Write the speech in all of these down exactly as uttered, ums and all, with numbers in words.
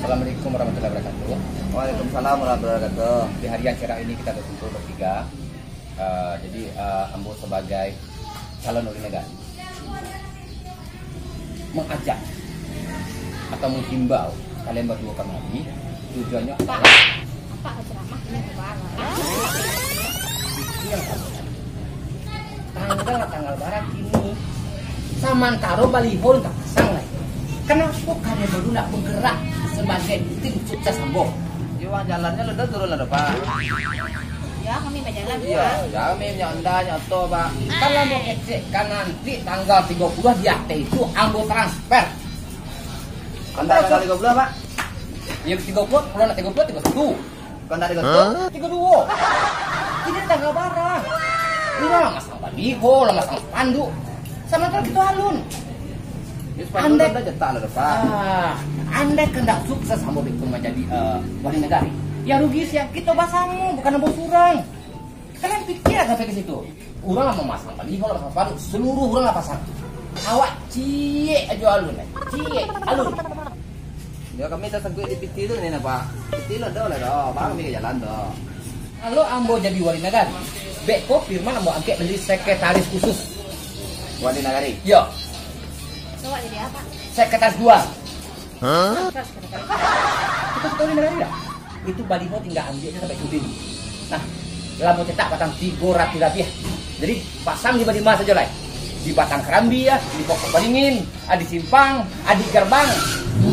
Assalamualaikum warahmatullahi wabarakatuh. Waalaikumsalam warahmatullahi wabarakatuh. Di hari yang cerah ini kita berkumpul bertiga. Eh, jadi, eh, ambo sebagai calon wali negara mengajak atau menghimbau kalian berdua kamari, tujuannya adalah Pak, ceramah ini barang. Tanggal, tanggal bara kini. Samantaro baliho ndak pasang lai. Kenapa kalian baru nak bergerak sebagai tim sukses ambo? Iyo, uang jalannyo lah dah turun lah dah, Pak. Ya, kami bajalan, Pak. Iyo, kami nyo onda, nyo oto, Pak. Kalau mau kecek kan nanti tanggal tiga puluh di ateh itu ambo transfer. Kan tanggal tiga puluh, Pak? Ya, tiga puluh, kalau nak tiga puluh, tiga satu. Kan tadi kan? Hah? Tiga duo. Ini tanggal bara. Ini lah masang baliho, lah masang spanduk. Samantaro kito alun. Ini spanduk andai kan dah cetak lah, Pak. Ah, andai kandak sukses ambo beko manjadi, eh, wali nagari, ya rugi sia kito basamo, bukan ambo surang. Kalian pikir sampai ke situ. Urang lah mamasang baliho, lah mamasang spanduk, seluruh urang lah pasang. Awak ciek ajo alun, eh. Ciek, alun. Ya, kami tasaguik di piti tu ni, Pak. Piti lo dah lah dah, bang, kami ke jalan dah. Kalau ambo jadi wali nagari, beko Firman ambo angkek menjadi sekretaris khusus. Wali nagari? Yo. Awak jadi apa? Sekretaris dua. Hah? Kito sudah wali nagari dah. Itu baliho tinggal ambiak se sampai tudin. Nah, lah ambo cetak batang tigo ratuih labiah. Jadi, pasang di ma-di ma sajo lai. Di Batang Karambi ah, di Pokok Baringin, ah, di simpang, ah, di gerbang,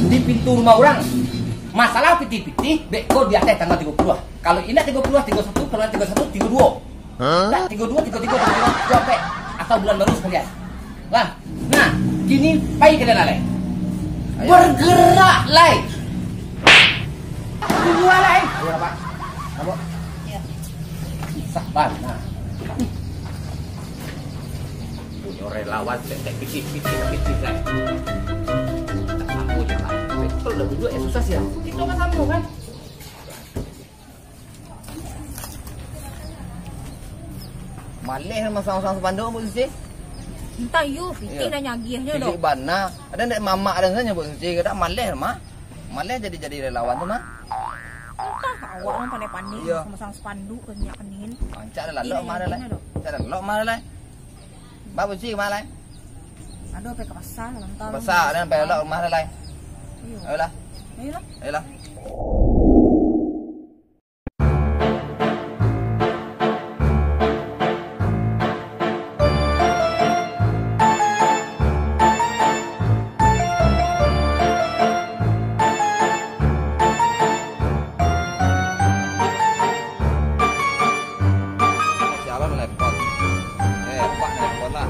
di pintu rumah urang. Masalah pitih-pitih, beko di ateh tanggal tigo puluh. Kalau indak tigo puluh, tigo satu, kalau indak tigo satu, tigo duo. Hah? Tak, tigo duo, tigo tigo, tigo tigo, tigo empat. Atau bulan baru sekalian. Lah, nah, kini pai kalian alai. Ayo. Bergerak lai. Dulu alai. Ayo, Pak. Apa? Iya. Susah bana. Punyo relawan, tek, tek, pitih, pitih, pitih, lai. Tak samo je, Pak. Betul dah duduk, eh, susah sih, ya. Kita kan samo, kan? Maleh masang-masang spanduk, Buk Suci. Entah yo, pitih. Iyo. Lah nyagiahnyo. Pitih doh. Bana. Ado ndak mamak ado sajo, Buk Suci. Kada maleh mah. Maleh jadi-jadi relawan tu mah. Entah, awak urang pandai-pandai. Iyo. Masang spanduk, banyak penin. Rancak dah lalok mah dah lai. Rancak dah lalok mah dah lai. Buk Suci mah lai. Ado pai ka pasar, mantang. Pasar, ado pai lalok mah dah lai. Iyo. Ayolah. Ayolah. Ayolah. Siapa menelpon? Eh, Pak nelpon lah.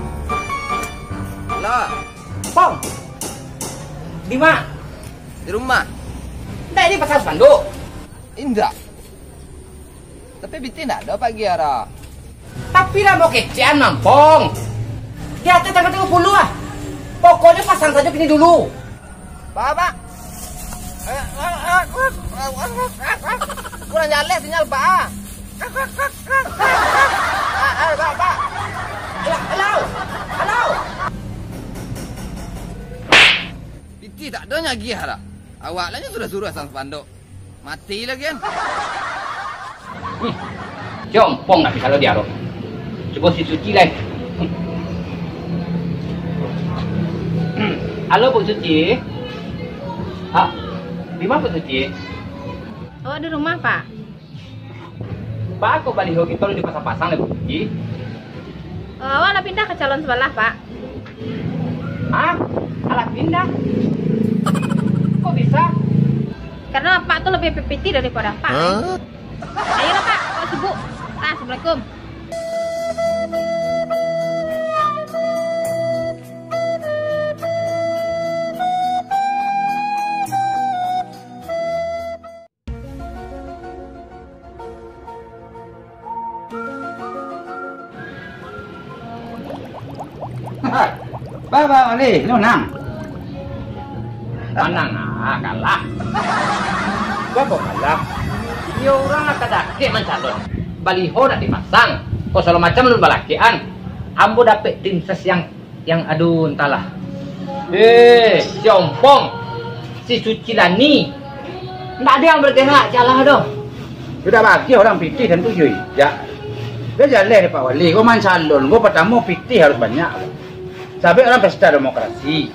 Lah. Pong! Di ma? Di rumah. Ndak, ini pasang spanduk. Indak. Tapi pitih ndak ado pagi, Ara. Tapi lah mau kecekan, Mampong. Di ateh tanggal tigo puluh lah. Pokoknyo pasang sajo kini dulu. Pak, Pak. Kurang jaleh sinyal, Pak. Ah, ah, Pak, Pak. Halo, halo. Halo. Pitih ndak ado nyagiah lah. Awak lah nyo suruah-suruah sang spanduk. Mati lagi kan? Hmm. Compong tapi kalau diaro. Cubo si Suci lai. Hmm. Halo, Buk Suci. Ha, di ma Buk Suci? Awak di rumah, Pak. Baa kok baliho kito lah dipasang-pasang lai, Buk Suci? Eh, awak lah pindah ka calon sabalah, Pak. Hah? Alah pindah? Kok bisa? Karena Apak tu lebih pipiti daripada Apak. Hah? Ayolah, Pak, awak sibuk. Ah, assalamualaikum. Baa, Buk Wali, lu nang? Manang ah, kalah. Baa kalah? Iyo, urang lah kadakek mancalon. Baliho nak dipasang. Kok sagalo macam lu balakekan. Ambo dapek tim ses yang Yang aduh, entahlah. Eh, si Ompong, si Suci Lani, Ndak ado yang bergerak, jalan doh. Sudah bagi urang pitih tantu, Jui. Ya. Dah jaleh dek Pak Wali. Ko mancalon, ko partamo pitih harus banyak. Sabab urang pesta demokrasi.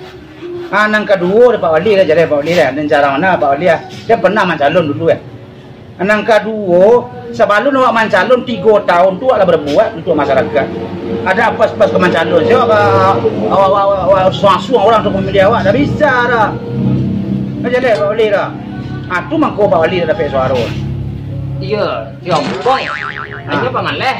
Ah, nan kaduo dek Pak Wali lah, jaleh Pak Wali lah. Nan jarang bana Pak Wali lah. Dia pernah mancalon dulu, eh. Nan kaduo, sabalun awak mancalon tigo taun tu, awak lah berbuat untuak masyarakat. Ada pas-pas ka mancalon, sia awak ka, awak, awak, awak, awak suang-suang urang tu mamilih awak, dak bisa dah. Kan jaleh Pak Wali dah. Ah, tu mangko Pak Wali dak dapek suaro. Iyo, si Ompong. Ha. Inyo pamaleh.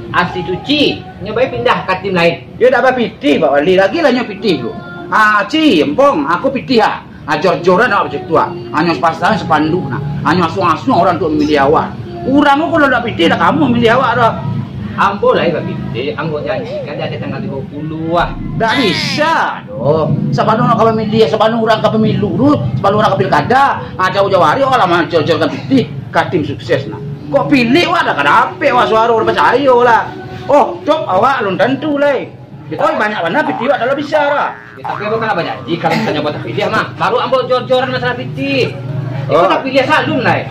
Asi cuci, inyo bae pindah ka tim lain. Yo dak bapitih Pak Wali, lagi lah nyo pitih tu. Ah, Ci, Ompong, aku pitih ah. Ajor-joran awak bacam tu ah. Hanyo pasang spanduk nah. Hanyo asuang-asuang urang tu mamilih awak. Urang ko kalau dak pitih, dak kamuah mamilih awak doh. Ambo lai bapitih, ambo janjikan di ateh tanggal tigo puluah ah. Dak bisa doh. Sabalun urang ka pamiliah, sabalun urang ka pamilu tu, sabalun urang ka pilkada, ah, jauah-jauah hari awak lah mancor-corkan pitih ka tim sukses nah. Kok pilih awak dak ka dapek awak suaro, dak pacayo lah. Oh, cop awak alun tantu lai. Oi, banyak bana pitih awak dak lah bisa lah. Ya, tapi ambo kan lah bajanji, kalau misalnyo ambo tapiliah mah, baru ambo jor-joran masalah pitih. Itu Oh. tapiliah salun lai.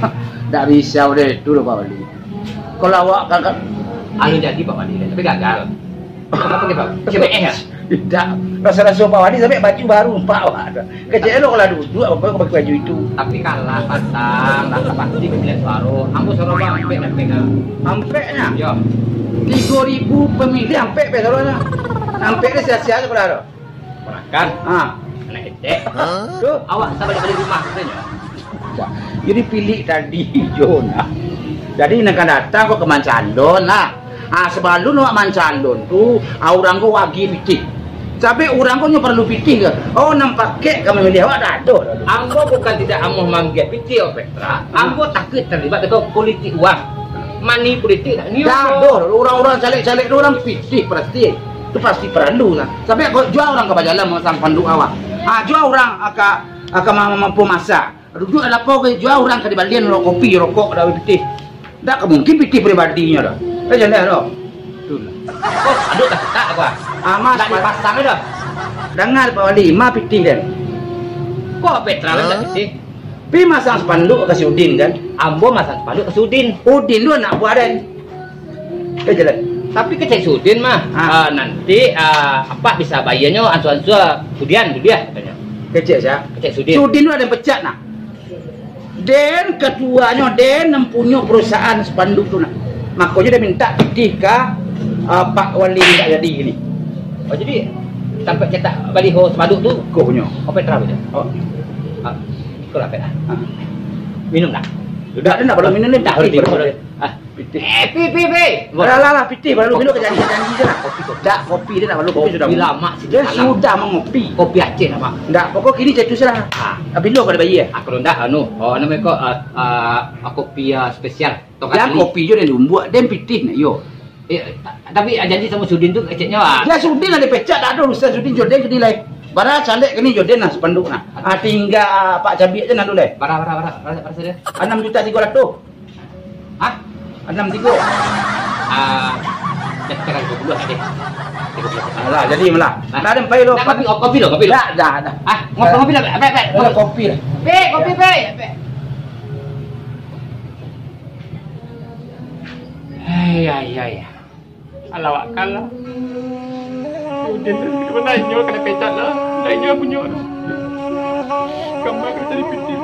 Dak bisa model itu doh, Pak Wali. Kalau awak kan, kan Alun jadi Pak Wali, tapi gagal. Apa gitu? C B S ya? Dak. Raso-raso Pak Wali sampai baju baru, Pak, awak dah. Kecek elok lah duduak, apa pakai baju itu. Tapi kalah pantang, lah pasti pamilihan suaro. Ambo suaro ambo ampek, ampek lah. Ampeknya? Yo. Tigo ribu pemilih ampek pe suaronyo. Ampek ni sia-sia sajo kalah tu. Ponakan. Ha. Anak ketek. Tu. Awak sabalik-balik rumah katonyo. Jadi pilih tadi jo nah. Jadi nan ka datang ko ka mancalon nah. Ah, sabalun awak mancalon tu, ah, urang ko wagi pitih. Sabab urang ko nyo paralu pitih ka. Oh, nan pakek ka mamilih awak dak ado. Ambo bukan tidak amuah mambiak pitih, Pak Petra. Ambo takuik tarlibat dengan politik uang. Money politik dak nio. Dak ado, urang-urang caleg-caleg tu urang pitih pasti. Tu pasti paralu lah. Sabab ko jua urang ka bajalan mamasang spanduk awak. Ah, jua urang ka, ka ma-, mampu masak. Duduak lapau ka jua urang ka dibalian lo kopi, rokok, dak pitih. Dak ka mungkin pitih pribadinyo doh. Eh, jaleh doh. Tu lah. Oh, aduh, tak, tak apa. Ah, Mas, Dak dipasang doh. Dangar Pak Wali, ma pitih den. Kok Petra lah tak pitih? Pi masang spanduk ka si Udin kan? Ambo masang spanduk ka si Udin. Udin tu anak buah den. Eh, jaleh. Tapi kecek si Udin mah, Ha. ah, nanti, ah, apak bisa bayianyo ansua-ansua buliah, buliah katonyo. Kecek sia? Kecek si Udin. Si Udin tu ado yang pecat nah. Den katuanyo, den nan punyo perusahaan spanduk tu nah. Makonyo den mintak pitih ka, ah, Pak Wali mintak jadi kini. Oh, jadi sampai cetak baliho spanduk tu? Ko punyo. Oh, Petra punyo? Oh. Ah, iko lah, Pet, ah. Ha. Minum dah. Dak, den dak paralu minum, den dah. Dah, dah, dah. Ah. Pitih. Eh, pi, pi, pi. Alah, alah, alah, pitih, baru minum ka janji, janji se lah. Kopi, kopi. Dak, kopi den dak paralu, kopi sudah. Kopi lamak, Dia sudah mangopi. Kopi Aceh lamak. Dak, pokok kini cetus lah. Ah. Bilo ka dibayia? Ah, kalau dak, anu, oh, namo ko, ah, ah, kopi, ah, spesial. Tong Yang kacili. Kopi jo den lumbuak, den pitih nak, yo. Eh, ta-, tapi, ah, janji samo Sudin tu, keceknyo, ah. Ya, Sudin lah dipecat, dak ado urusan Sudin jo den kini lai. Bara caleg kini jo den lah, spanduk nah. Ah, tingga, ah, Pak Cabiak se nan tu lai. Bara, bara, bara, bara, bara sajo. Anam juta tigo ratuih. Hah? Anam tigo. Ah, dah, dah, tigo puluah sajo. Tigo puluah. Alah, jadi malah. Hah? Dah, den pai lo. Dah, kopi, kopi lo, kopi lo. Dah, dah, dah. Hah? Ngopi, ngopi lo, Pek, Pek, Pek. Dah, kopi lah. Pek, kopi, Pek. Pek. Ai, ai, ai. Alah, wak kalah. Udin tu, di mano inyo kanai pecat lah. Ndak inyo punyo tu. Kama ka cari pitih.